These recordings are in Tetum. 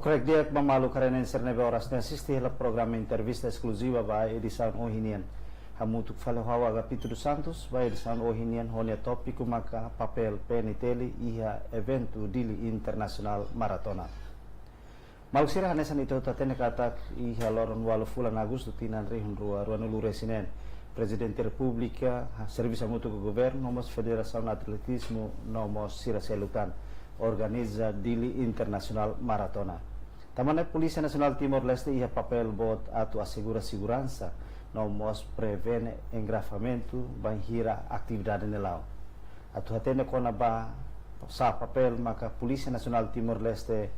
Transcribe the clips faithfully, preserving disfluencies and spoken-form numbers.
Karik di'ak ba maluk rua-na'in sira ne'ebé oras ne'e asiste hela programa entrevista eskluziva ba edisaun ohin nian. Hamutuk fali ho ha'u Agapito dos Santos ba edisaun ohin nian ho nia tópiku maka papél P N I T L iha eventu Dili Internasionál Maratona. Maluk sira, hanesan ita hotu hatene katak iha loron ualu fulan Agostu tinan rihun rua ruanulu-resin-neen, Prezidente Repúblika, servisu hamutuk ho governu, no mós Federasaun Atletizmu, no mós sira seluk tan, organiza Dili Internasionál Maratona. Tanba ne'e Polísia Nasionál Timor-Leste iha papél boot atu asegura seguransa, no mós prevene engarrafamentu bainhira atividade ne'e la'o. Atu hatene kona-ba sá papél maka Polísia Nasionál Timor-Leste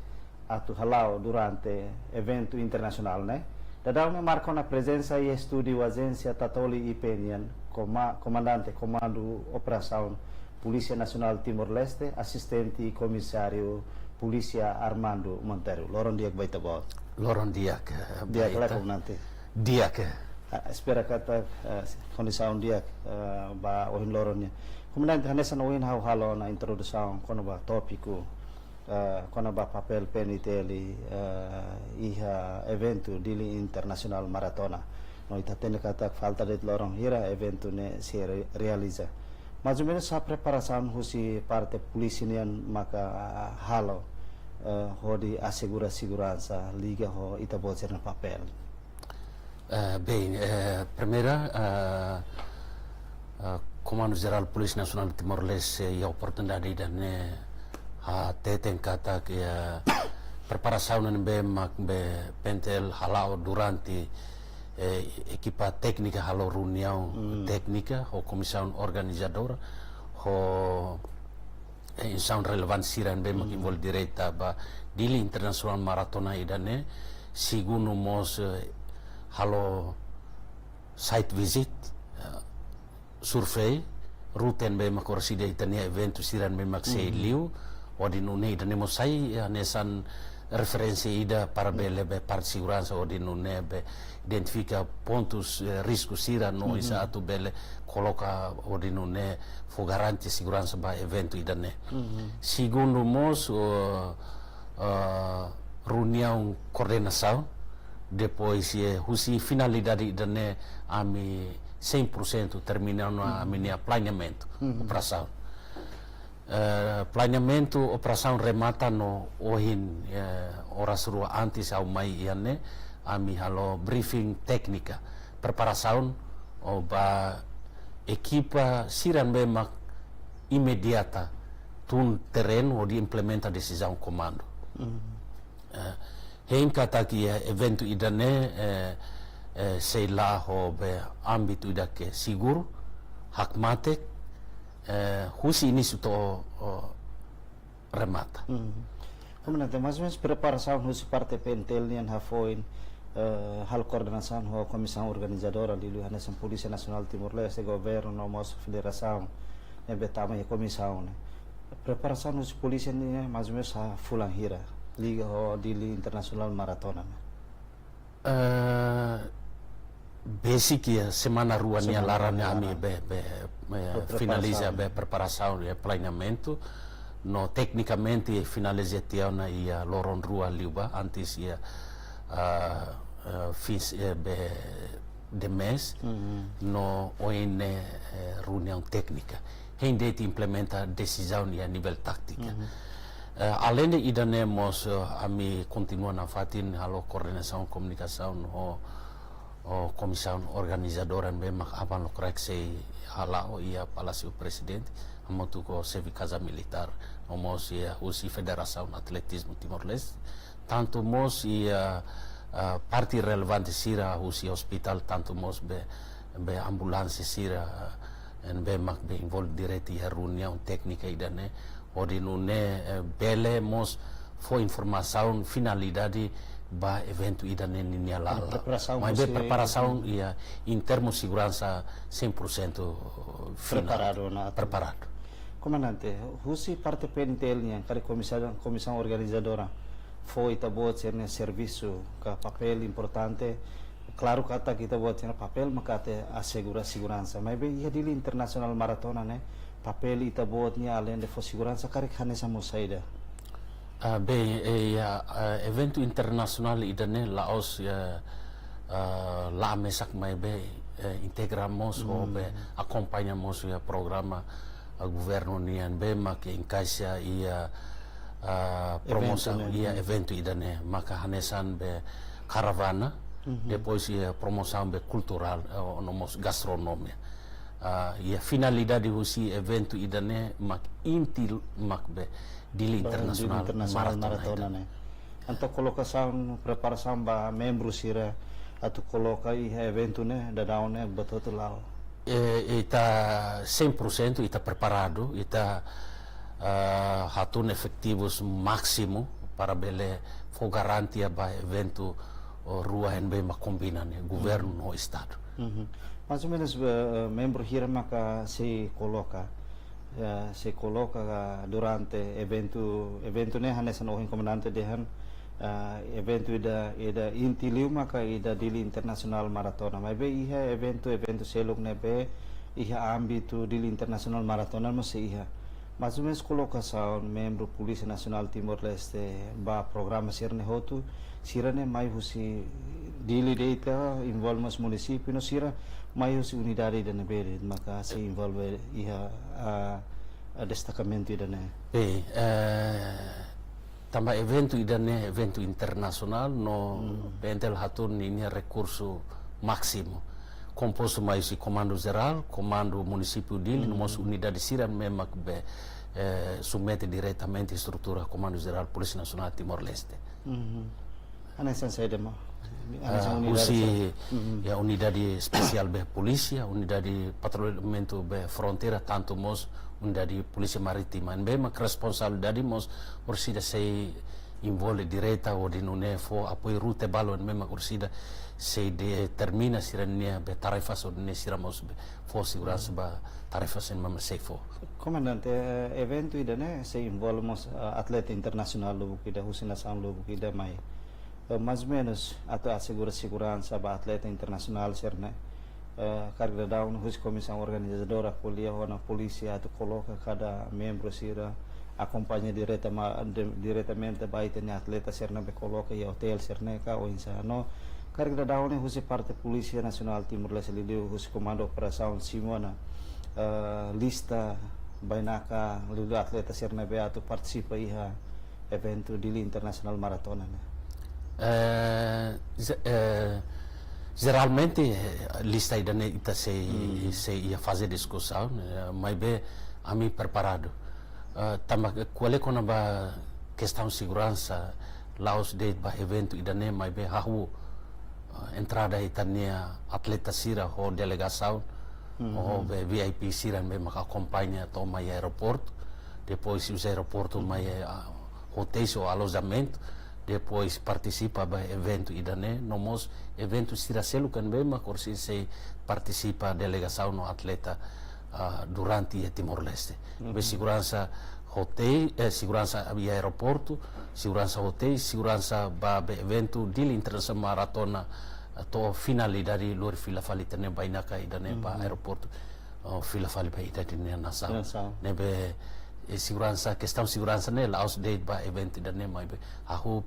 atu hala'o durante eventu internasionál ne'e, daudaun ne'e marka ona prezensa iha estúdiu ajénsia Tatoli I P nian, koma-, Komandante Komandu Operasaun Polísia Nasionál Timor-Leste, Asistente Komisáriu Polísia Armando Monteiro. Loron di'ak ba ita-boot. Loron di'ak, eh, ba ita. Di'ak ka lae, Komandante? Di'ak, eh. Ah, espera katak, eh, kondisaun di'ak, eh, ba ohin loron nian. Komandante, hanesan ohin ha'u halo ona introdusaun kona-ba tópiku, eh, kona-ba papél P N I T L, eh, iha eventu Dili Internasionál Maratona. No ita hatene katak falta de'it loron hira eventu ne'e sei re-, realiza. Mais ou menus sá preparasaun husi parte polísia nian maka, ah, halo, eh, hodi asegura seguransa liga ho ita-boot sira-nia papél? Eh, bem, eh, primeira, eh, eh, Komandu Jerál Polísia Nasionál Timor-Leste iha oportunidade ida-ne'e hateten katak, eh, preparasaun ne'ebé mak be P N I T L hala'o durante, eh, ekipa téknika halo reuniaun téknika ho komisaun organizadora, ho eh, instituisaun relevante sira ne'ebé mak envolve direta ba Dili Internasionál Maratona ida-ne'e, segundu mós, eh, halo site visit, eh, survey, rute ne'ebé mak oras ida ita-nia eventu sira ne'ebé mak sei liu, hodi nune'e ida-ne'e mós sai, eh, hanesan referénsia ida para bele be parte seguransa hodi nune'e be identifika pontus, eh, risku sira no oinsá atu bele koloka hodi nune'e fó garantia seguransa ba eventu ida-ne'e. Segundu mós, eh, eh, reuniaun koordenasaun, depois, eh, husi finalidade ida-ne'e ami cem por cento termina ona ami-nia planeamentu operasaun. Eh, planeamentu operasaun remata no ohin, eh, oras rua antes ha'u mai iha ne'e, ami halo briefing téknika, preparasaun, o ba ekipa sira ne'ebé mak imediata tun terrenu hodi implementa desizaun komandu. Eh, hein katak iha eventu ida-ne'e, eh, eh, sei la'o ho be ámbitu ida ke seguru, hakmatek, eh, husi inísiu to'o, o, remata. Komandante, mais ou menus preparasaun husi parte P N I T L nian hafoin, eh, halo koordenasaun ho komisaun organizadora liuliu hanesan Polísia Nasionál Timor-Leste, governu no mós federasaun ne'ebé tama iha komisaun ne'e. Preparasaun husi polísia nian mais ou menus iha fulan hira liga ho Dili Internasionál Maratona ne'e? Eh, besik iha semana rua nia laran ne'e ami be, be, be finaliza be preparasaun iha planeamentu. No teknikamente finaliza tiha ona iha loron rua liubá antes iha, ah, eh, fins, eh, be de mês, no ohin ne'e, eh, reuniaun téknika. Hein de'it implementa desizaun iha nivel táktika. Eh, aleinde ida-ne'e mós, eh, ami kontinua nafatin halo koordenasaun komunikasaun ho, ho komisaun organizadora ne'ebé mak aban lokraik sei hala'o iha Palásiu Prezidente, hamutuk ho xefe Kaza Militár, no mós iha husi Federasaun Atletizmu Timor-Leste, tantu mós iha, ah, parte relevante sira husi ospitál, tantu mós be, be ambulánsia sira, ah, ne'ebé mak be envolve direta iha reuniaun téknika ida-ne'e, hodi nune'e, eh, bele mós fó informasaun finalidade ba eventu ida-ne'e ninia laran. Preparasaun. Maibé husi preparasaun, iha, em termos seguransa cem por cento final. Preparadu ona. Preparadu. Komandante, husi parte P N I T L nian, karik komisaun, komisaun organizadora fó ita-boot sira-nia servisu ka papél importante, klaru katak ita-boot sira-nia papél maka atu asegura seguransa. Maibé iha Dili Internasionál Maratona ne'e, papél ita-boot nian aleinde fó seguransa karik hanesan mós saida? Ah, bem, eh, iha, ah, eventu internasionál ida-ne'e la'ós, eh, ah, la mesak, maibé, eh, integra mós ho be akompaña mós iha programa, ah, governu nian be mak enkaixa iha, ah, promosaun ne'e. Iha eventu ida-ne'e, maka hanesan be karavana, depois iha promosaun be kulturál, eh, no mós gastronomia. Ah, iha finalidade husi eventu ida-ne'e mak inti mak be Dili Internasionál Maratona ne'e. Entaun kolokasaun, preparasaun ba membru sira atu koloka iha eventu ne'e daudaun ne'e betul-betul la'o. Eh, ita cem por cento, ita preparadu, ita, ah, hatún efetivus másimu para bele fó garantia ba eventu, oh, rua ne'ebé mak kombina ne'e, governu no estadu. Mais ou menus, eh, membru hira maka sei koloka, eh, sei koloka durante eventu, eventu ne'e hanesan ohin komandante dehan, eh, eventu ida, ida inti liu maka ida Dili Internasionál Maratona. Maibé iha eventu, eventu seluk ne'ebé iha ámbitu Dili Internasionál Maratona mós sei iha. Mais ou menus kolokasaun membru Polísia Nasionál Timor-Leste ba programa sira-ne'e hotu, sira-ne'e mai husi Dili de'it ka envolve mós munisípiu no sira mai husi unidade ida ne'ebé de'it maka sei envolve iha, ah, ah, destakamentu ida-ne'e. Bem, eh, tanba eventu ida-ne'e eventu internasionál no PNTL hatún ninia rekursu másimu. Kompostu mai husi Komandu Jerál, Komandu Munisípiu Dili, no mós unidade sira ne'ebé mak be, eh, submete diretamente estrutura Komandu Jerál Polísia Nasionál Timor-Leste. Hanesan saida mós? Ah, hanesan unidade husi, iha unidade espesiál be polísia, unidade patrullamentu be fronteira, tantu mós unidade polísia marítima. Ne'ebé mak responsabilidade mós orsida sei envolve direta hodi nune'e fó apoiu rute balu ne'ebé mak orsida sei determina sira-nia be tarefas hodi nune'e sira mós be fó seguransa ba tarefas ne'ebé mak sei fó. Komandante, eh, eventu ida-ne'e sei envolve mós, eh, atleta internasionál lubuk ida, husi nasaun lubuk ida mai. Eh, mais ou menus atu asegura seguransa ba atleta internasionál sira-ne'e. Eh, karik daudaun husi komisaun organizadora ko'alia ho ona polísia atu koloka kada membru sira akompaña direta ma-, de-, diretamente ba ita-nia atleta sira-ne'ebé koloka iha otél sira-ne'e ka oinsá. No karik daudaun ne'e husi parte Polísia Nasionál Timor-Leste liuliu husi Komandu Operasaun simu ona, eh, lista bainaka liuliu atleta sira-ne'ebé atu partisipa iha eventu Dili Internasionál Maratona ne'e. Eh, ze-, eh, jeralmente, eh, lista ida-ne'e ita sei, sei iha faze diskusaun, eh, maibé ami preparadu. Eh, tanba ko'alia kona-ba kestaun seguransa, la'ós de'it ba eventu ida-ne'e, maibé hahú, eh, entrada ita-nia atleta sira ho delegasaun, ho be V I P sira ne'ebé mak akompaña to'o mai aeroportu, depois husi aeroportu mai, ah, hotéis ou alojamentu, depois partisipa ba eventu ida-ne'e, no mós eventu sira seluk ne'ebé mak orsida sei partisipa delegasaun no atleta, ah, durante iha Timor-Leste. Be seguransa hotéis, eh, seguransa iha aeroportu, seguransa hotéis, seguransa ba be eventu Dili Internasionál Maratona, eh, to'o finalidade lori fila fali ita-nia bainaka ida-ne'e ba aeroportu, oh, fila fali ba ita-nia nasaun. Nasaun. Ne'ebé, eh, seguransa, kestaun seguransa ne'e la'ós de'it ba eventu ida-ne'e maibé hahú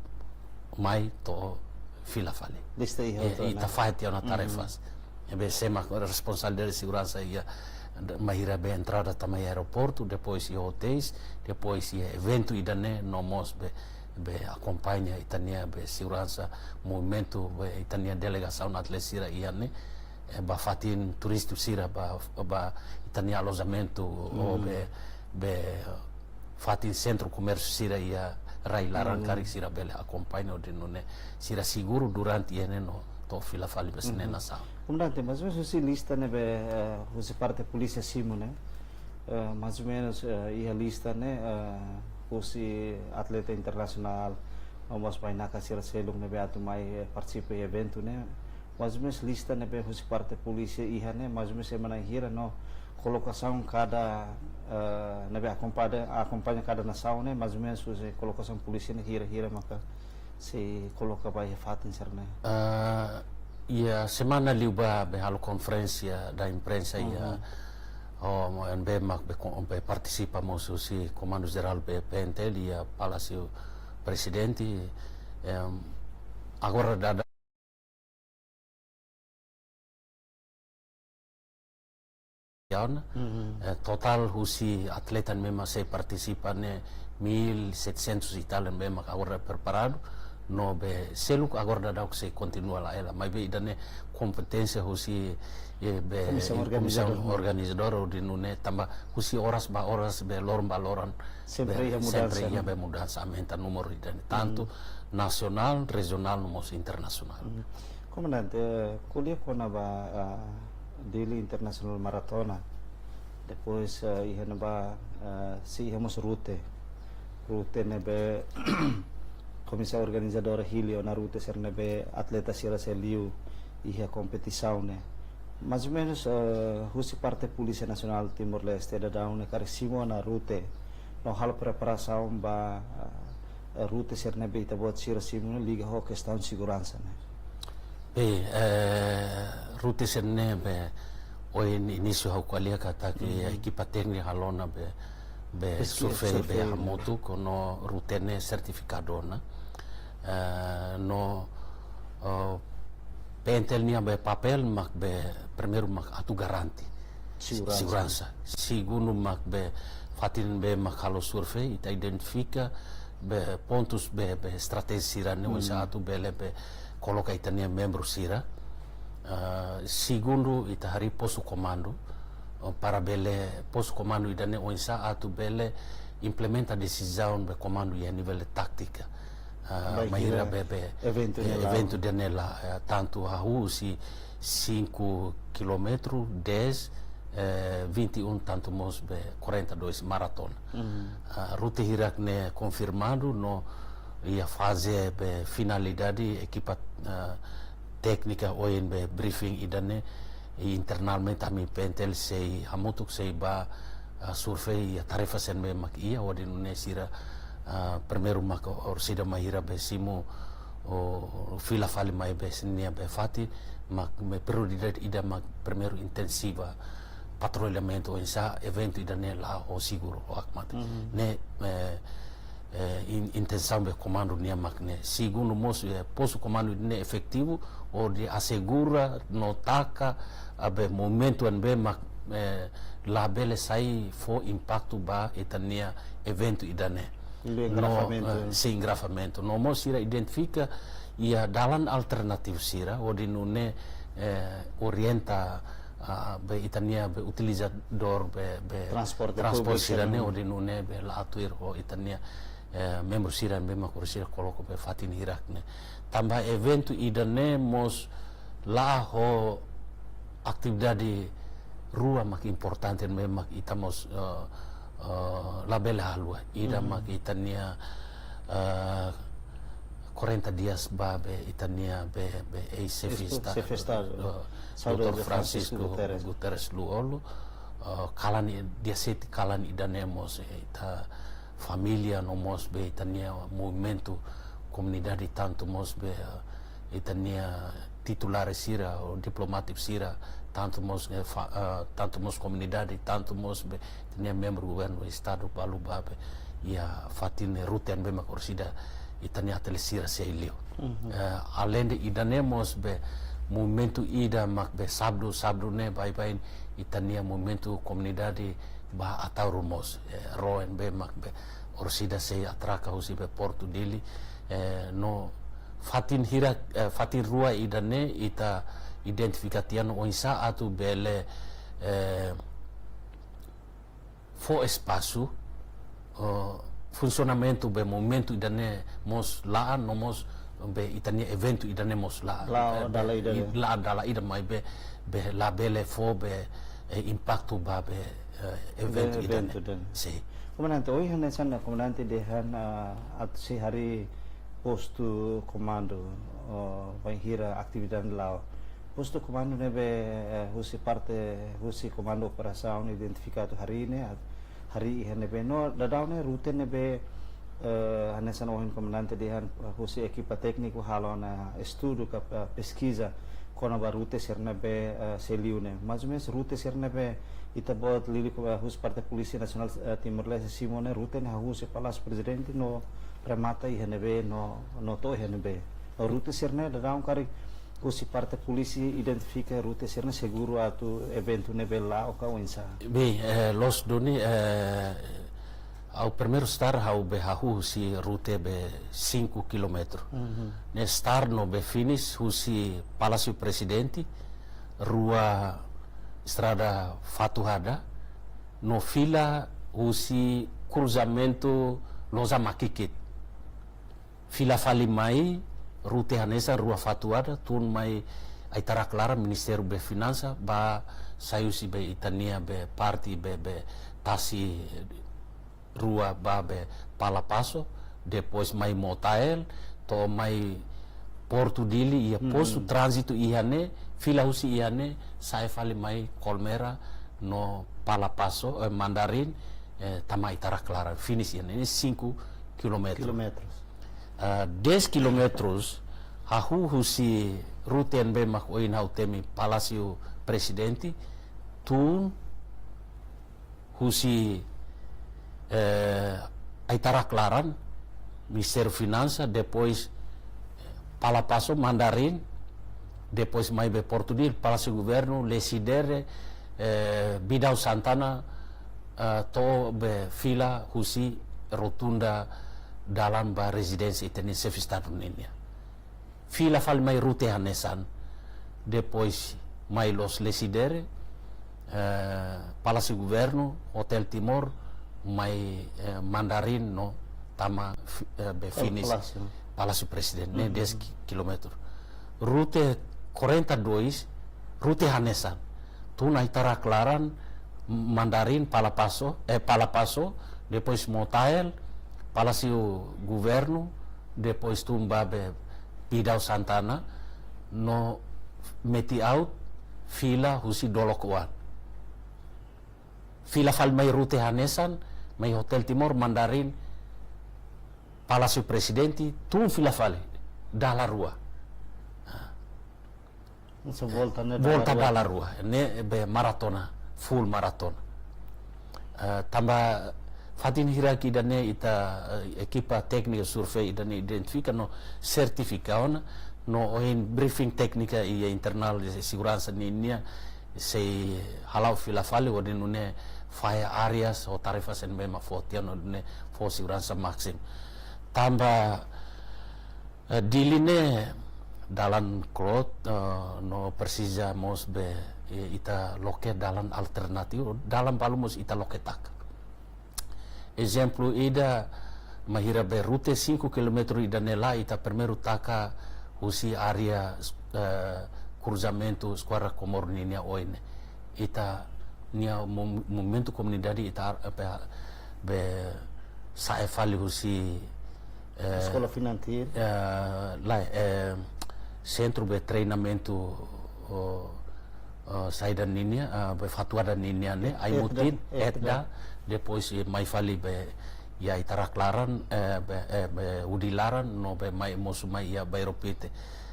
mai to'o fila fali. Lista iha. Eh, hotu ita ona. Fahe tiha ona tarefas. Ne'ebé sé mak responsabilidade seguransa iha, bainhira be entrada to'o mai aeroportu, depois iha hotéis, depois iha eventu ida-ne'e, no mós be, be akompaña ita-nia be seguransa movimentu be ita-nia delegasaun atleta sira iha ne'e, eh, ba fatin turístiku sira ba, ba ita-nia alojamentu ou be, be fatin sentru komérsiu sira iha rai laran karik sira bele akompaña hodi nune'e sira seguru durante iha ne'e no to'o fila fali ba sira-nia nasaun. Komandante, mais ou menus husi lista ne'ebé, eh, husi parte polísia simu ne'e, eh, mais ou menus, eh, iha lista ne'e, eh, husi atleta internasionál, no mós bainaka sira seluk ne'ebé atu mai, eh, partisipa iha eventu ne'e, mais ou menus lista ne'ebé husi parte polísia iha ne'e, mais ou menus ema na'in hira no kolokasaun kada, eh, ne'ebé akompaña, akompaña kada nasaun ne'e, mais ou menus husi kolokasaun polísia ne'e hira-hira maka sei koloka ba iha fatin sira-ne'e. Ah, iha semana liubá be halo konferénsia da imprensa iha, oh, ne'ebé mak be kon-, be partisipa mós husi Komandu Jerál be PNTL iha Palásiu Prezidente, em, agora daudaun, eh, totál husi atleta ne'ebé mak sei partisipa ne'e mil setecentos e tal ne'ebé mak agora preparadu, no be seluk agora daudaun sei kontinua la hela, maibé ida-ne'e kompeténsia husi, eh, be Komisaun Komisaun Organizadora. Organizadora hodi nune'e tanba husi oras ba oras be loron ba loron Sempre be, iha sempre mudansa, iha ne'e? Be mudansa, aumenta númeru ida-ne'e, tantu nasionál, rejionál, no mós internasionál. Komandante, eh, ko'alia kona-ba, ah, Dili International Maratona. Depois, eh, iha ne'ebá, eh, sei iha mós rute. Rute ne'ebé komisaun organizadora hili ona rute sira ne'ebé atleta sira sei liu iha kompetisaun ne'e. Mais ou menus, eh, husi parte Polísia Nasionál Timor-Leste daudaun ne'e karik simu ona rute no halo preparasaun ba, eh, rute sira ne'ebé ita-boot sira simu ne'e liga ho kestaun seguransa ne'e. Be, eh, rute sira ne'ebé ohin inísiu ha'u ko'alia katak ekipa téknika halo ona be, be Peski-, survei be survei, hamutuk no rute ne'e sertifikadu ona. Eh, no, oh, PNTL nia be papél mak be primeiru mak atu garante seguransa. Seguransa. Segundu mak be fatin be mak halo survei, ita identifika be pontus be, be estratéjia sira ne'e oinsá atu bele be koloka ita-nia membru sira. Ah, segundu ita harii postu komandu, oh, para bele postu komandu ida-ne'e oinsá atu bele implementa desizaun be komandu iha nivel de tátika. Ah, bainhira be, be, eventu eh, ne'e la'o. Eventu ida-ne'e la'o, eh, tantu hahú husi cinco quilómetro, dez, eh, vinte e um, tantu mós be quarenta e dois maratona. Ah, rute hirak ne'e konfirmadu no iha faze be finalidade ekipa, ah, téknika ohin be briefing ida-ne'e, i internamente ami PNTL sei hamutuk sei ba, ah, survei iha tarefa sira ne'ebé mak iha, hodi nune'e sira, ah, primeiru mak orsida bainhira be simu, o, fila fali mai be sira-nia be fatin, mak be prioridade ida mak primeiru intensiva patrullamentu oinsá eventu ida-ne'e la'o ho seguru, ho hakmatek. Ne'e, eh, eh, in-, intensaun be komandu nian mak ne'e. Segundu mós, eh, postu komandu ne'e efetivu hodi asegura no taka, ah, be movimentu ne'ebé mak, eh, labele sai fó impaktu ba ita-nia eventu ida-ne'e. Liu engarrafamentu. No, eh, sin engarrafamentu. No mós sira identifika iha dalan alternativu sira, hodi nune'e, eh, orienta, ah, be ita-nia be utilizadór be, be transporte públiku sira-ne'e, hodi nune'e be la'o tuir ho ita-nia, eh, membru sira ne'ebé mak orsida koloka be fatin hirak ne'e. Tanba eventu ida-ne'e mós la'o ho atividade rua mak importante ne'ebé mak ita mós, eh, eh, labele haluha. Ida mak ita-nia, eh, quarenta dias ba be ita-nia be, be eis-xefe Estu-, Estadu, xefe Estadu, eh, Saudozu doutór Francisco Francisco Guterres. Guterres Lú-Olo, eh, kalan i-, dia sete kalan ida-ne'e mós, eh, ita família no mós be ita-nia movimentu komunidade tantu mós be, eh, ita-nia titulár sira, ou diplomátiku sira, tantu mós, eh, fa-, eh, tantu mós komunidade, tantu mós be ita-nia membru governu estadu balu ba be iha fatin rute ne'ebé mak orsida ita-nia atleta sira sei liu. Eh, alende ida-ne'e mós be movimentu ida mak be sábadu, sábadu ne'e baibain ita-nia movimentu komunidade ba Ataúro mós, eh, ró ne'ebé mak be orsida sei atraka husi be Portu Dili, eh, no fatin hirak, eh, fatin rua ida-ne'e ita identifika tiha ona oinsá atu bele, eh, fó espasu, eh, funsionamentu be movimentu ida-ne'e mós la'o, no mós be ita-nia eventu ida-ne'e mós la'o. La'o, eh, be dala ida i-, la'o dala ida maibé, be labele fó be, eh, impaktu ba be, eh, eventu ida-ne'e. Eventu ida-ne'e. Sin. Komandante, ohin hanesan komandante dehan, ah, atu sei harii postu komandu, oh, bainhira atividade la'o. Postu komandu ne'ebé, eh, husi parte, husi komandu operasaun identifika atu harii ne'e, at-, harii iha ne'ebé no daudaun ne'e rute ne'ebé, eh, hanesan ohin komandante dehan, eh, husi ekipa tékniku halo ona estudu ka, eh, peskiza kona-ba rute sira ne'ebé, eh, sei liu ne'e. Mais ou menus rute sira ne'ebé ita-boot liuliu, eh, husi parte Polísia Nasionál, eh, Timor-Leste simu ne'e rute ne'e hahú husi Palásiu Prezidente no remata iha ne'ebé no, no to'o iha ne'ebé. No rute sira-ne'e daudaun karik husi parte polísia identifika rute sira-ne'e seguru atu eventu ne'ebé la'o ka oinsá? Bem, eh, loos duni, eh, ha'u primeiru start ha'u be hahú husi rute be cinco quilómetro. Ne'e start no be finish husi Palásiu Prezidente, rua Estrada Fatuhada, no fila husi kruzamentu Loja Makikit. Fila fali mai rute hanesan rua Fatuhada, tun mai Aitarak Laran, Ministériu be Finansa, bá sai husi be ita-nia be parte be, be tasi rua bá be Palapaso, depois mai Motael, to'o mai Portu Dili, iha postu tránzitu iha ne'e, fila husi iha ne'e, sai fali mai Kolmera no Palapaso, eh, Mandarin, eh, tama Aitarak Laran, finish iha ne'e, ne'e cinco quilómetros. Quilómetros. Ah, dez quilómetros, hahú husi rute ne'ebé mak ohin ha'u temi Palásiu Prezidente, tun husi, eh, Aitarak Laran, Ministériu Finansa, depois Palapaso, Mandarin, depois mai be Portu Dili, Palásiu Governu, Lecidere, eh, Bidau Santana, eh, to'o be fila husi rotunda dalan ba rezidénsia ita-nia Xefe Estadu nian. Fila fali mai rute hanesan, depois mai loos Lecidere, eh, Palásiu Governu, Hotel Timor, mai, eh, Mandarin no tama fi-, eh, be finish Palásiu. Palásiu Prezidente, ne'e dez ki-, quilómetro. Rute quarenta e dois, rute hanesan. Tun Aitarak Laran, Mandarin, Palapaso, eh, Palapaso, depois Motael, Palásiu Governu, depois tun bá be Bidau Santana, no meti-out fila husi dolok oan. Fila fali mai rute hanesan, mai Hotel Timor, Mandarin, Palásiu Prezidente, tun fila fali, dala rua. Hanesan volta ne'e, volta dala rua. Dala rua, ne'e be maratona, full maratona. Eh, tanba fatin hirak ida-ne'e ita, eh, ekipa téknika survei ida-ne'e identifika no sertifika ona, no ohin briefing téknika iha internál de seguransa nian sei hala'o fila fali hodi nune'e fahe áreas ho tarefas ne'ebé mak fó tiha no nune'e fó seguransa másimu. Tanba, eh, Dili ne'e dalan kloot, eh, no presiza mós be, eh, ita loke dalan alternativu, dalan balu mós ita loke taka. Ezemplu ida, bainhira be rute cinco quilómetro ida-ne'e la'o, ita primeiru taka husi área, eh, kruzamentu Eskuadra Comoro ninia oin ne'e. Ita-nia mo-, movimentu komunidade ita, eh, be, be sa'e fali husi, eh, Eskola Finantir. Eh, lae, eh, sentru be treinamentu, oh, eh, saida ninia, eh, be Fatuhada ninia ne'e, eh, Aimutin, Etda, Etda, Etda, depois, eh, mai fali be iha Aitarak Laran, eh, be, eh, be Udilaran, no be mai mosu mai iha Bairro Pite.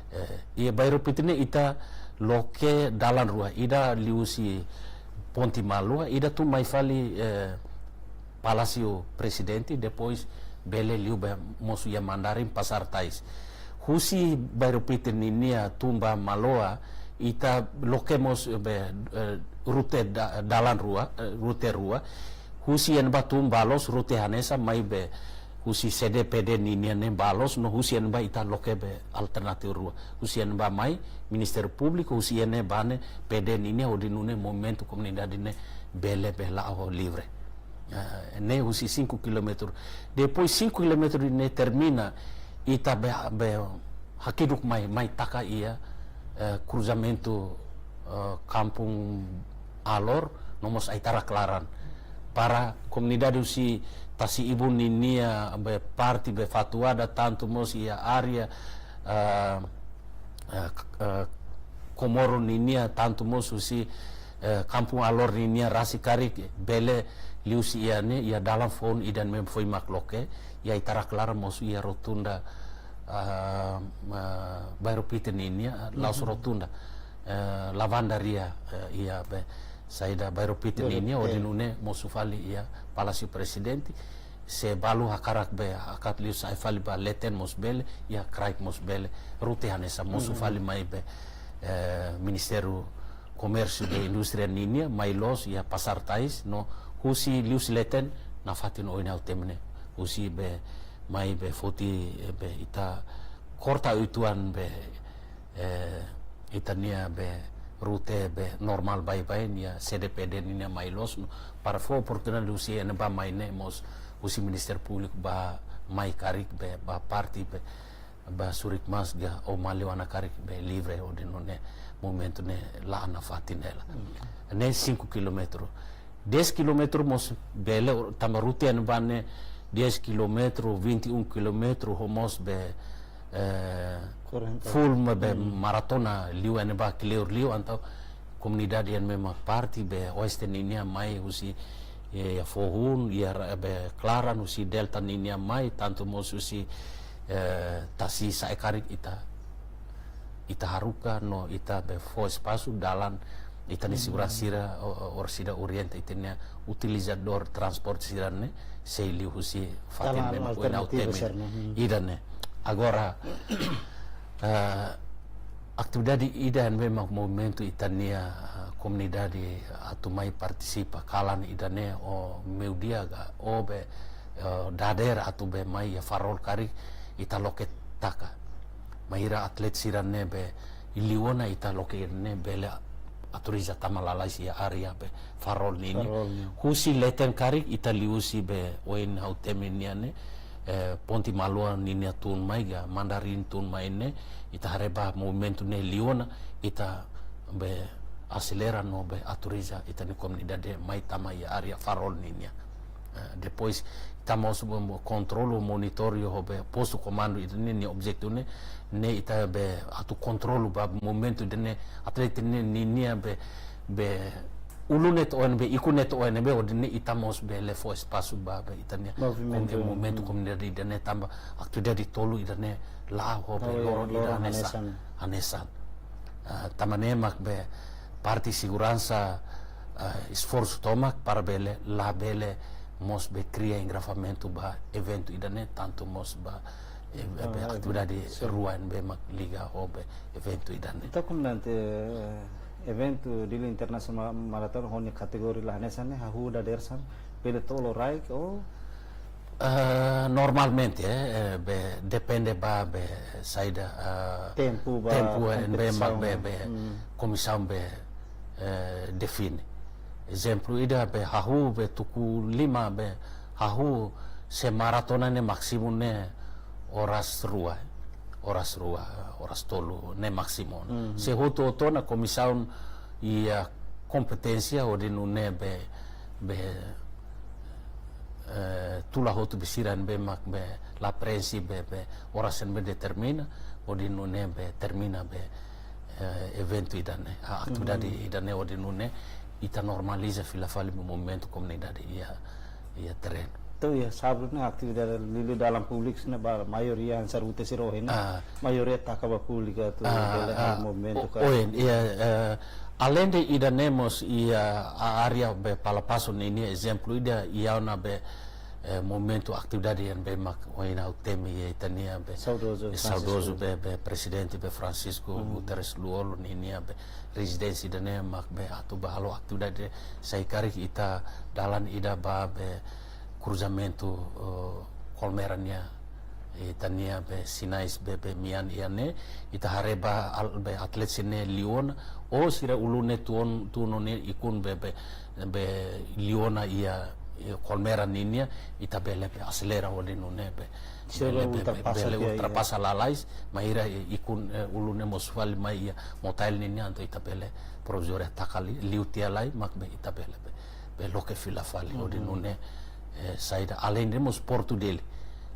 Eh, iha Bairro Pite ne'e ita loke dalan rua, ida liuhusi Ponte Malua, ida tun mai fali, eh, Palásiu Prezidente, depois bele liu be mosu iha Mandarin Pasar Tais. Husi Bairro Pite ninia tun ba Malua, ita loke mós be, eh, rute da-, dalan rua, eh, rute rua. Husi iha ne'ebá tun ba loos rute hanesan, mai be husi C D P D ninia ne'e ba loos, no husi iha ne'ebá ita loke be alternativu rua. Husi iha ne'ebá mai Ministériu Públiku, husi iha ne'ebá ne'e P D ninia, hodi nune'e movimentu komunidade ne'e bele be la'o ho livre. Eh, ne'e husi cinco quilómetro. Depois cinco quilómetro ne'e termina, ita be, be hakiduk mai, mai taka iha, eh, kruzamentu, eh, Kampung Alor, no mós Aitarak Laran. Para komunidade husi Tasi Ibun ninia, be parte be Fatuhada, tantu mós iha área, eh, eh, k-, eh, Comoro ninia, tantu mós husi, eh, Kampung Alor ninia rasik karik bele liuhusi iha ne'e, iha dalan foun ida ne'ebé foin mak loke, iha Aitarak Laran mós iha rotunda, ah, ah, Bairro Pite ninia, la'ós rotunda, eh, lavandaria, eh, iha be, saida Bairro Pite ninia, hodi nune'e mosu fali iha Palásiu Prezidente. se balu hakarak be hakat liu sa'e fali ba leten mós bele, iha kraik mós bele, rute hanesan mosu fali mai be, eh, Ministériu Komérsiu be Indústria ninia, mai loos iha Pasar Tais, no husi liuhusi leten nafatin oin ha'u temi ne'e. Husi be mai be foti, eh, be ita korta uitoan be, eh, ita-nia be rute be normál baibain iha C D P D ninia mai loos no para fó oportunidade husi iha ne'ebá mai ne'e mós husi Ministériu Públiku ba mai karik be ba parte be ba Surikmasga ou Maliwana karik be livre hodi nune'e momentu ne'e la'o nafatin hela. Ne'e cinco quilómetros. Dez quilómetros mós bele, tanba rute ne'ebá ne'e dez quilómetros, vinte e um quilómetros, ho mós be, eh, quarenta. Full ma be maratona liu ne'ebá kleur liu, entaun komunidade ne'ebé mak parte be oeste ninia mai husi, eh, iha Fohun, iha ra-, be Klaran, husi Delta ninia mai, tantu mós husi, eh, Tasi sa'e karik ita, ita haruka no ita be fó espasu dalan ita-nia seguransa sira, o-, o-, orsida orienta ita-nia utilizadór transporte sira-ne'e sei liu husi fatin ne'ebé mak oin ha'u temi ne'e. Ida-ne'e. Agora, eh, atividade ida ne'ebé mak movimentu ita-nia, eh, komunidade atu mai partisipa kalan ida-ne'e ou meiudia ka ou be, eh, dader atu be mai iha Farol karik ita loke taka. Mai ira atleta sira-ne'e be liu ona ita loke ne'e bele autoriza tama lalais iha área be Farol ninia. Husi leten karik ita liuhusi be oin ha'u temi nian ne'e, eh, ponte Malua ninia tun mai ka Mandarin tun mai ne'e, ita haree ba movimentu ne'e liu ona, ita be aselera no be autoriza ita-nia komunidade mai tama iha área Farol ninia. Eh, depois ita mós kontrolu, monitoriza ho be postu komandu ida-ne'e, nia objetivu ne'e, ne'e ita be atu kontrolu ba movimentu ida-ne'e, atleta ne'e ninia be, be ulun ne'e to'o ne'ebé, ikun ne'e to'o ne'ebé, hodi nune'e ita mós bele fó espasu ba be ita-nia movimentu, kom-, movimentu komunidade ida-ne'e tanba atividade tolu ida-ne'e la'o ho be loron ida hanesan, hanesan. Ah, tanba ne'e mak be parte seguransa, ah, esforsu tomak para bele, labele mós be kria engarrafamentu ba eventu ida-ne'e, tantu mós ba, eh, be atividade rua ne'ebé mak liga ho be eventu ida-ne'e. Entaun, komandante, eh, eventu Dili Internasionál Maratona ho nia kategoria la hanesan ne'e, hahú dadeer-saan bele to'o loraik ou? Eh, normalmente, eh, eh, be, depende ba be saida, eh, tempu ba, tempu, eh, be, kompetisaun, be, be, komisaun be, eh, define. Ezemplu ida be hahú be tuku lima be hahú se maratona ne'e másimu ne'e oras rua, oras rua, oras tolu ne'e másimu. Se hotu-hotu ona komisaun iha kompeténsia hodi nune'e be, be, eh, tula hotu be sira ne'ebé mak be la preenxe be, be oras ne'ebé determina, hodi nune'e be termina be, eh, eventu ida-ne'e, a, atividade ida-ne'e hodi nune'e ita normaliza fila fali be movimentu komunidade iha, iha terrenu. Entaun, iha sábadu ne'e atividade liuliu dalan públiku ne'e ba maioria hanesan rute sira ohin ne'e, ah, maioria taka ba públiku atu, ah, bele halo, ah, movimentu o-, ka. Oin, iha, eh, alende ida-ne'e mós iha, a, área be Palapaso ninia, ezemplu ida iha ona be, eh, movimentu atividade ne'ebé mak ohin ha'u temi iha ita-nia be saudozu, eh, saudozu Francisco, be, be prezidente be Francisco Guterres Lú-Olo ninia be rezidénsia ida-ne'e mak be atu ba halo atividade sai karik ita dalan ida ba be kruzamentu, eh, Kolmera nia, ita-nia be sinais be, be mean iha ne'e, ita haree ba al-, be atleta sira-ne'e liu ona, ou sira ulun ne'e tun, tun ona ikun be, be, be liu ona iha, iha Kolmera ninia, ita bele be aselera hodi nune'e be, sira bele be, be, ultrapasa bele tiha, ultrapasa lalais, mai ira i-, ikun, eh, ulun ne'e mosu fali mai iha Motael ninia, entaun ita bele provizóriu taka liu, liu tiha lai, mak be ita bele be, be loke fila fali hodi nune'e, eh, saida. Alende mós Portu Dili.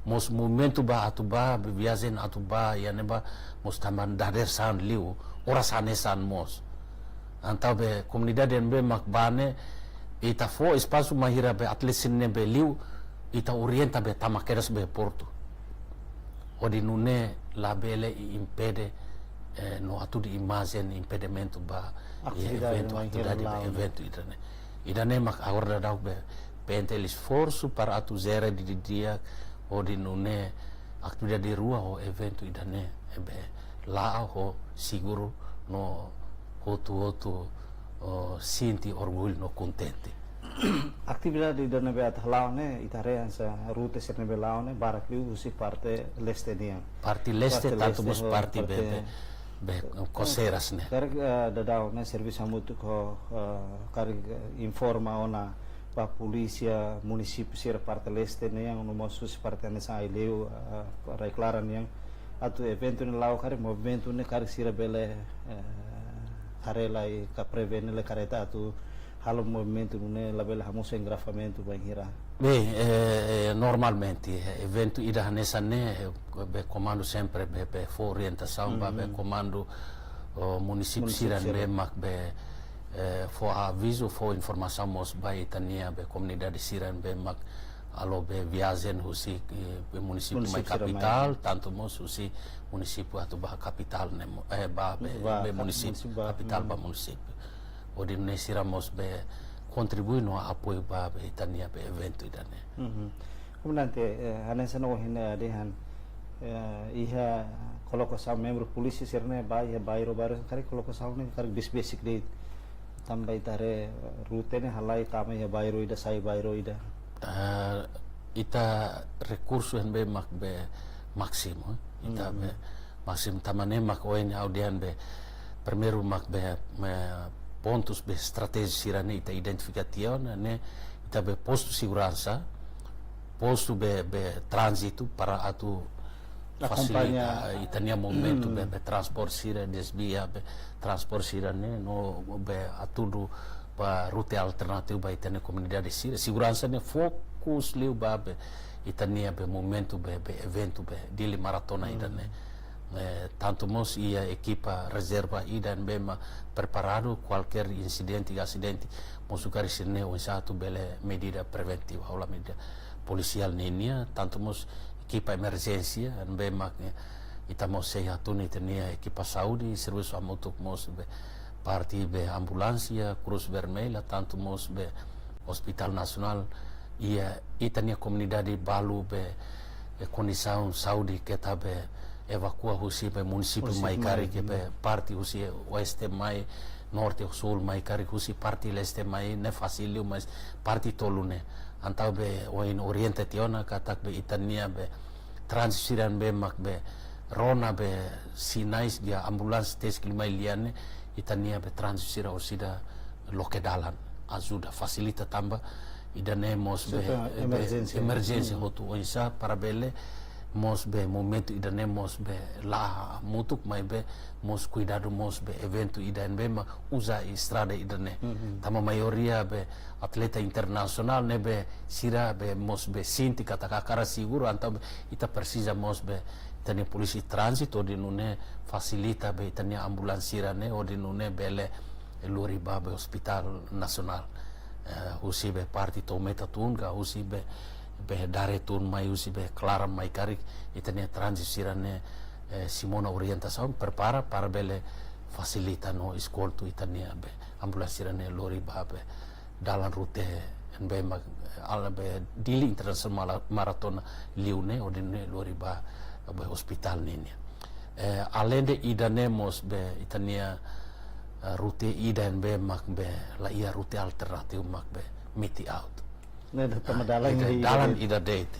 Mós movimentu ba atu ba, be viajen atu ba iha ne'ebá mós tanba dadeer-saan liu, oras hanesan mós. Entaun be komunidade ne'ebé mak ba ne'e, ita fó espasu mai ira be atleta sira-ne'e be liu, ita orienta be tama kedas be Portu. Hodi nune'e labele i impede, eh, no atu di imajen impedimentu ba, eh, atividade eventu, mai atividade hela be, eventu ida-ne'e. Ida-ne'e mak agora daudaun be PNTL esforsu para atu jere didi'ak hodi nune'e atividade rua ho eventu ida-ne'e ne'ebé la'o ho seguru no hotu-hotu, oh, sente orgullu no kontente. Atividade ida ne'ebé atu hala'o ne'e, ita haree hanesan rute sira ne'ebé la'o ne'e barak liu husi parte leste nian. Parte leste, parte tantu leste mós ho parte be, parte be, be, eh, koseiras ne'e. Karik, eh, daudaun ne'e servisu hamutuk ho, eh, karik, eh, informa ona ba polísia munisípiu sira parte leste nian, no mós husi parte hanesan Aileu, eh, Rai Klaran nian, atu eventu ne'e la'o karik movimentu ne'e karik sira bele, eh, haree lai ka prevene lai kareta atu halo movimentu ne'e labele hamosu engarrafamentu bainhira. Bem, eh, eh, normalmente, eh, eventu ida hanesan ne'e, eh, be komandu sempre be, be fó orientasaun ba be komandu, oh, munisípiu sira ne'ebé mak be, eh, fó avizu, fó informasaun mós ba ita-nia be komunidade sira ne'ebé mak halo be viajen husi, eh, be munisípiu mai kapitál, tantu mós husi munisípiu atu ba kapitál ne'e mo-, eh, ba be, ba be kap-, munisípiu, munisípiu ba, kapitál ba munisípiu. Hodi nune'e sira mós be kontribui no apoiu ba be ita-nia be eventu ida-ne'e. Komandante, eh, hanesan ohin, eh, dehan, eh, iha kolokasaun membru polísia sira ne'e ba iha bairru-bairru, karik kolokasaun ne'e karik besik-besik de'it. Tanba ita haree, eh, rute ne'e halai tama iha bairru ida sai bairru ida. Eh, ita rekursu ne'ebé mak be másimu, eh. Ita be másimu tanba ne'e mak ohin ha'u dehan be primeiru mak be, eh, pontus be estratéjiku sira ne'e ita identifika tiha ona ne'e, ita be postu seguransa, postu be, be tránzitu para atu fasilita ita-nia movimentu be, be transporte sira, desvia be transporte sira ne'e no be hatudu ba rute alternativu ba ita-nia komunidade sira. Seguransa ne'e fokus liu ba be ita-nia be movimentu be, be eventu be Dili Maratona ida-ne'e. Eh, tantu mós iha ekipa rezerva ida ne'ebé mak preparadu kualkér insidente ka asidente mós karik sira-ne'e oinsá atu bele medida preventiva, hola medida polisiál ninia, tantu mós ekipa emerjénsia ne'ebé mak, eh, ita mós sei hatún ita-nia ekipa saúde, servisu hamutuk mós be parte be ambulánsia, Cruz Vermelha, tantu mós be Hospital Nasionál, iha ita-nia komunidade balu be, eh, kondisaun saúde keta be evakua husi be munisípiu mai karik be parte husi oeste mai, norte, súl mai karik husi parte leste mai ne'e fasil liu, mas parte tolu ne'e. Entaun be ohin orienta tiha ona katak be ita-nia be tránzitu sira ne'ebé mak be rona be sinais dia ambulánsia tesi kili mai lia ne'e, ita-nia be tránzitu sira orsida loke dalan, ajuda, fasilita tanba ida-ne'e mós be, be emerjénsia. Emerjénsia hotu oinsá para bele mós be movimentu ida-ne'e mós be la'o hamutuk maibé mós kuidadu mós be eventu ida ne'ebé mak uza estrada ida-ne'e. Tanba maioria be atleta internasionál ne'ebé sira be mós be sente katak hakarak seguru, entaun be ita presiza mós be ita-nia polísia tránzitu hodi nune'e fasilita be ita-nia ambulánsia sira ne'e hodi nune'e bele lori ba be Hospital Nasionál. Eh, husi be parte Tometa tun ka husi be, be Dare tun mai husi be Klaran mai karik ita-nia tránzitu sira ne'e, eh, simu ona orientasaun, prepara para bele fasilita no eskoltu ita-nia be ambulánsia sira ne'e lori ba be dalan rute ne'ebé mak, ala be Dili International Mala-, Maratona liu ne'e hodi nune'e lori ba be ospitál ninia. Eh, alende ida-ne'e mós be ita-nia, eh, rute ida ne'ebé mak be la iha rute alternativu mak be Miti Out. Ne'e tanba dalan ida, ida dalan de'it. Ida de'it.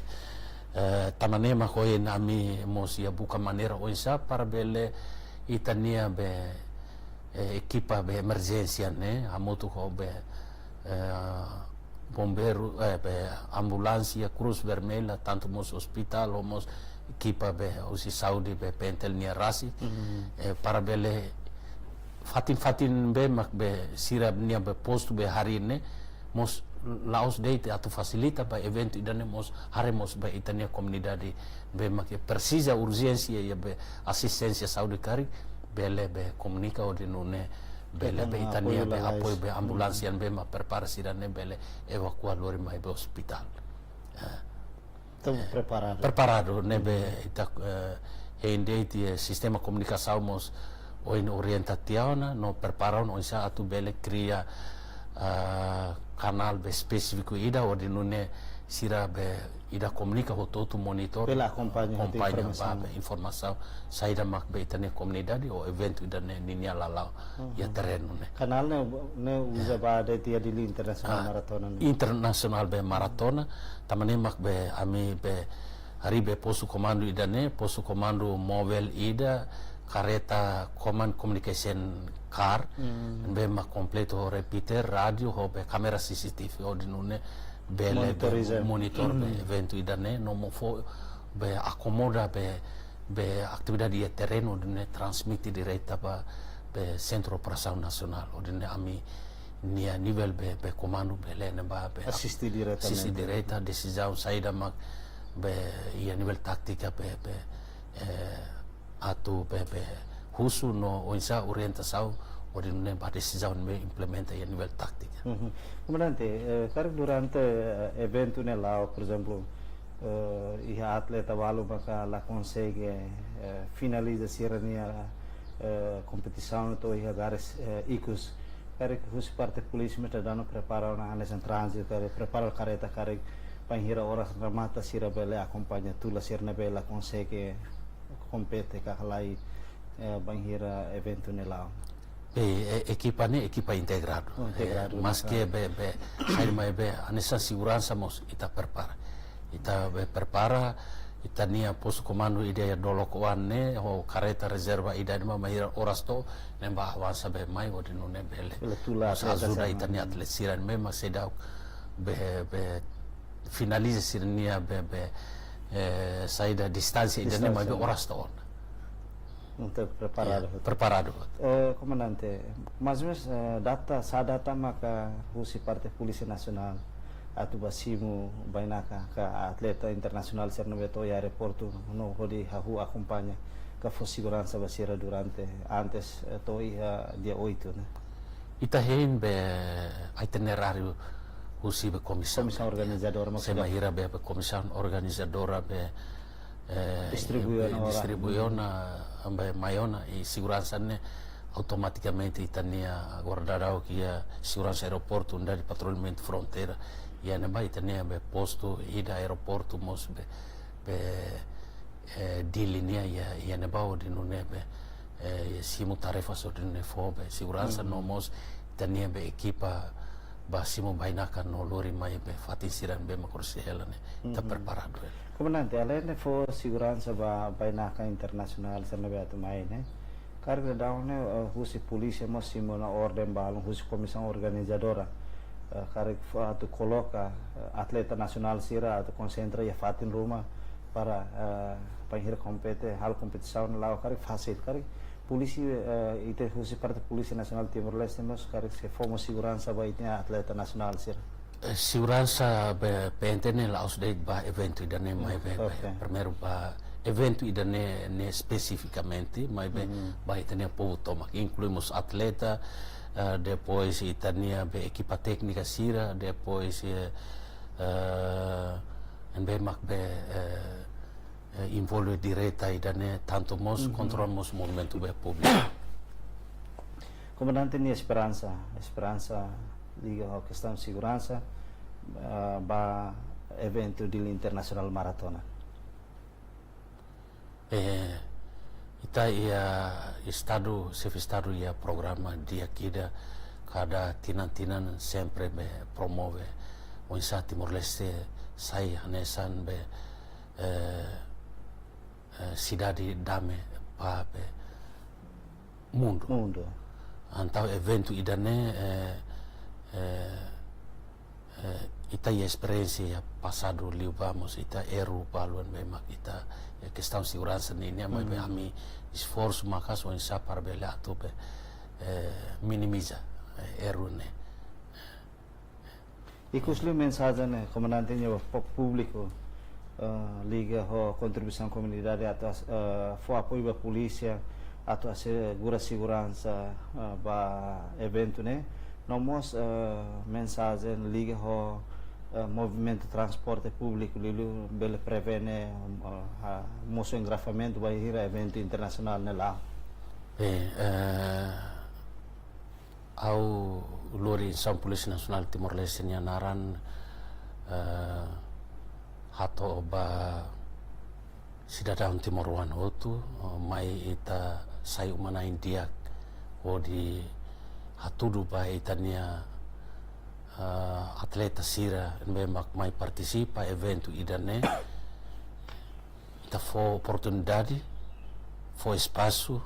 Eh, tanba ne'e mak ohin ami mós iha buka maneira oinsá para bele ita-nia be, eh, ekipa be emerjénsia ne'e hamutuk ho be, eh, bombeiru, eh, be ambulánsia Cruz Vermelha, tantu mós ospitál, ho mós ekipa be husi saúde be PNTL nia rasik, eh, para bele fatin-fatin be mak be sira-nia be postu be harii ne'e, mós la'ós de'it atu fasilita ba eventu ida-ne'e mós haree mós ba ita-nia komunidade be mak presiza urjénsia iha be asisténsia saúde karik, bele be komunika hodi nune'e bele be ita-nia be apoiu be ambulánsia be mak prepara sira ne'e bele evakua lori mai be ospitál. Eh, entaun preparadu. Preparadu ne'ebé ita, eh, hein de'it, eh, sistema komunikasaun mós ohin orienta tiha ona no prepara ona oinsá atu bele kria ah, kanál be espesífiku ida hodi nune'e sira be ida komunika hotu-hotu monitor, bele akompaña, akompaña informasaun, ba be informasaun saida mak be ita-nia komunidade ou eventu ida-ne'e ninia lala'ok iha terrenu ne'e. Kanál ne'e, ne'e uza ba de'it iha Dili Internasionál, ah, Maratona ne'e. Internasionál be Maratona, tanba ne'e mak be ami be harii be postu komandu ida-ne'e, postu komandu móvel ida, kareta command communication car, be mak kompletu ho repeater, rádiu, ho be kámera C C T V, hodi nune'e bele be monitoriza, monitor be eventu ida-ne'e, no mós fó be akomoda be, be atividade iha terrenu, hodi nune'e transmite direta ba be Sentru Operasaun Nasionál, hodi nune'e ami-nia nivel be, be komandu bele ne'ebá be asiste diretamente, asiste direta desizaun saida mak be iha nivel tátika be, be, eh, atu be, be husu no oinsá orientasaun hodi nune'e ba desizaun be implementa iha nivel tátika. Komandante, eh, karik durante, eh, eventu ne'e la'o, por ezemplu, eh, iha atleta balu maka la konsege, eh, finaliza sira-nia, eh, kompetisaun to'o iha garis, eh, ikus. Karik husi parte polísia mós ita dadaun prepara ona hanesan tránzitu, karik prepara kareta karik bainhira oras remata sira bele akompaña tula sira ne'ebé la konsege kompete ka halai, eh, bainhira eventu ne'e la'o. E, e, ekipa ne'e ekipa integradu. Oh, integradu, eh, maske be, be, hanesan be, hanesan seguransa mós ita prepara. Ita be prepara, ita-nia postu komandu ida iha dolok oan ne'e, ho kareta rezerva ida ne'ebá bainhira oras to'o, ne'ebá avansa be mai, hodi nune'e bele. Bele tula mós atleta ajuda sira ita-nia atleta sira ne'ebé mak seidauk be, be, finaliza sira-nia be, be, eh, saida distánsia ida ne'e, maibé distánsia oras to'o ona. Entaun preparadu. Ya, preparadu. Eh, komandante, mais ou menos, eh, data, sá data maka husi parte Polísia Nasionál atu ba simu bainaka ka atleta internasionál sira ne'ebé to'o iha aeroportu no hodi hahú akompaña ka fó seguransa ba sira durante, antes, eh, to'o iha dia oito ne'e? Ita hein be itineráriu husi be komisaun. Komisaun organizadora, se maksudnya? Bainhira be, be komisaun organizadora be, eh, distribui ona, distribui ona, be mai ona, i seguransa ne'e automatikamente ita-nia agora daudaun iha seguransa aeroportu, unidade patrullamentu fronteira, iha ne'ebá ita-nia be postu ida aeroportu mós be, be, eh, Dili nian iha, iha ne'ebá hodi nune'e be, eh, simu tarefa sira hodi nune'e fó be seguransa no mós ita-nia be ekipa ba simu bainaka no lori mai be fatin sira ne'ebé mak oras hela ne'e. Ita preparadu hela. Komandante, além de fó seguransa ba bainaka internasionál sira ne'ebé atu mai ne'e, karik daudaun ne'e, eh, husi polísia mós simu ona orden balun husi komisaun organizadora. Eh, karik fó atu koloka, eh, atleta nasionál sira atu konsentra iha fatin ruma para, eh, bainhira kompete, halo kompetisaun la'o karik fasil, karik polísia, eh, ita husi parte Polísia Nasionál Timor-Leste mós karik sei fó mós seguransa ba ita-nia atleta nasionál sira. Eh, seguransa be P N T ne'e la'ós de'it ba eventu ida-ne'e, maibé, be, oke, primeiru ba eventu ida-ne'e, ne'e espesifikamente, maibé ba ita-nia povu tomak, inklui mós atleta, eh, depois ita-nia be ekipa téknika sira, depois, eh, eh, ne'ebé mak be, eh, eh, envolve direta ida-ne'e, tantu mós kontrola mós movimentu be públiku. Komandante nia esperansa, esperansa liga ho kestaun seguransa, eh, ba eventu Dili Internasionál Maratona. Eh, ita iha Estadu, Xefe Estadu iha programa di'ak ida, kada tinan-tinan sempre be promove oinsá Timor-Leste sai hanesan be, eh, eh, sidade dame ba be mundu. Mundu. Entaun eventu ida-ne'e, eh, eh, eh, ita iha esperiénsia iha pasadu liubá mós ita erru balu ne'ebé mak ita, eh, kestaun seguransa nian, maibé ami esforsu maka'as oinsá para bele atu be, eh, minimiza, eh, erru ne'e. Ikusliu mensajen, eh, komandante nia ba pú-, públiku, eh, liga ho kontribuisaun komunidade atu as-, eh, fó apoiu ba polísia atu asegura seguransa, eh, ba eventu ne'e. No mós, eh, mensajen liga ho, eh, movimentu transporte públiku liuliu bele prevene, eh, ha-, mosu engarrafamentu bainhira eventu internasionál ne'e la'o. Bem, eh, ha'u lori Instituisaun Polísia Nasionál Timor-Leste nia naran, eh, hato'o ba sidadaun timoroan hotu, eh, mai ita sai uma-na'in di'ak hodi hatudu ba ita-nia, eh, atleta sira ne'ebé mak mai partisipa eventu ida-ne'e. Ita fó oportunidade, fó espasu,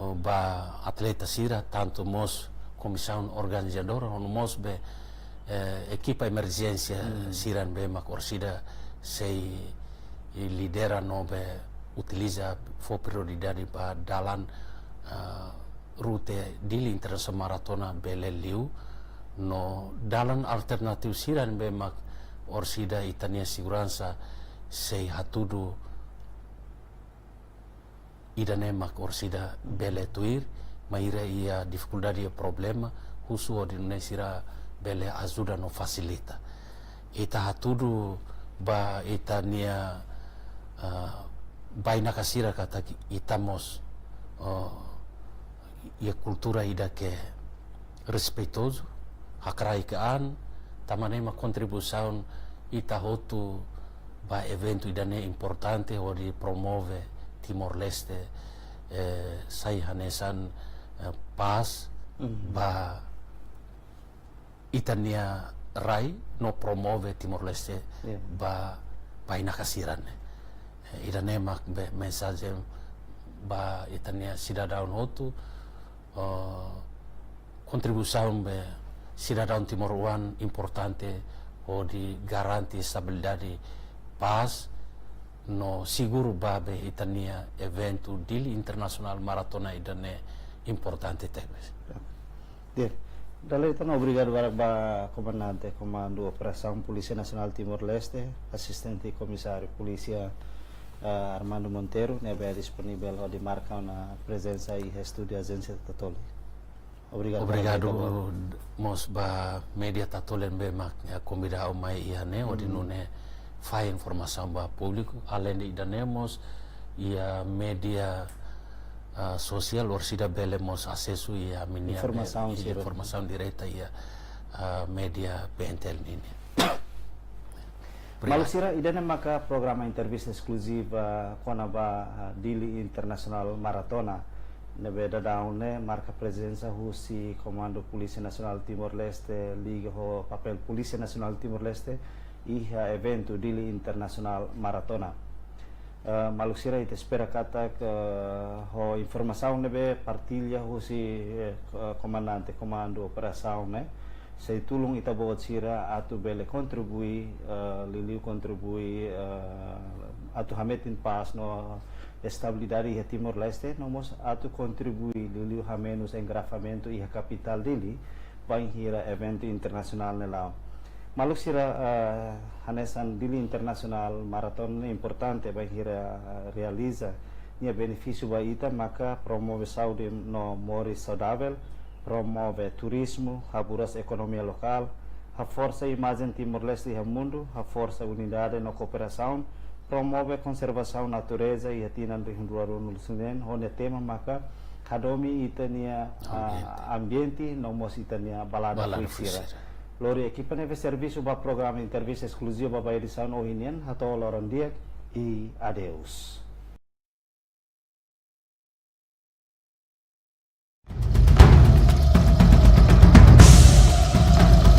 oh, ba atleta sira, tantu mós komisaun organizadora, no mós be, eh, ekipa emerjénsia sira ne'ebé mak orsida sei lidera no be utiliza fó prioridade ba dalan, ah, rute Dili Internasionál Maratona bele liu, no dalan alternativu sira ne'ebé mak orsida ita-nia seguransa sei hatudu ida-ne'e mak orsida bele tuir, maibé iha difikuldade iha problema, husu hodi nune'e sira bele ajuda no fasilita. Ita hatudu ba ita-nia, ah, bainaka sira katak ita mós, ah, iha kultura ida ke respeitozu, hakraik an, tanba ne'e mak kontribuisaun ita hotu ba eventu ida-ne'e importante hodi promove Timor-Leste, eh, sai hanesan, eh, pás ba ita-nia rai no promove Timor-Leste ba bainaka sira-ne'e. Eh, ida-ne'e mak be mensajen ba ita-nia sidadaun hotu, eh, kontribuisaun be sidadaun timoroan importante hodi garante estabilidade, pás no seguru ba be ita-nia eventu Dili Internasionál Maratona ida-ne'e importante tebes. Di'ak. Dala ida tan obrigadu barak ba Komandante Komandu Operasaun Polísia Nasionál Timor-Leste, Asistente Komisáriu Polísia, eh, Armando Monteiro, ne'ebé disponivel hodi marka ona prezensa iha estúdiu Ajénsia Tatoli. Obrigadu. Obrigadu mós ba média Tatoli ne'ebé mak, eh, konvida ha'u mai iha-ne'e, hodi nune'e fahe informasaun ba públiku. Aleinde ida-ne'e mós iha média, ah, sosiál orsida bele mós asesu iha ami-nia informasaun, eh, sira, informasaun direta iha, ah, média P N T L nian. Obrigadu. Maluk sira, ida-ne'e maka programa entrevista eskluziva kona-ba, ah, Dili Internasionál Maratona. Ne'ebé daudaun ne'e marka prezensa husi Komandu Polísia Nasionál Timor-Leste, liga ho papél Polísia Nasionál Timor-Leste iha eventu Dili Internasionál Maratona. Eh, maluk sira, ita espera katak, eh, ho informasaun ne'ebé partilla husi, eh, ko-, komandante komandu operasaun ne'e, sei tulun ita-boot sira atu bele kontribui, eh, liuliu kontribui, eh, atu hametin pás no estabilidade iha Timor-Leste, no mós atu kontribui liuliu hamenus engarrafamentu iha kapitál Dili, bainhira eventu internasionál ne'e la'o. Maluk sira, eh, hanesan Dili Internasionál Maratona ne'e importante bainhira, eh, realiza, nia benefísiu ba ita maka promove saúde no moris saudavel, promove turizmu, haburas ekonomia lokál, haforsa imajen Timor-Leste iha mundu, haforsa unidade no kooperasaun, promove konservasaun natureza iha tinan rihun rua ruanulu-resin-neen, ho nia tema maka hadomi ita-nia, ah, ambiente, ambiente no mós ita-nia balada, balada fuik sira, fuik sira. Lori ekipa ne'ebé servisu ba programa entrevista eskluziva ba edisaun ohin nian, hato'o loron di'ak i adeus.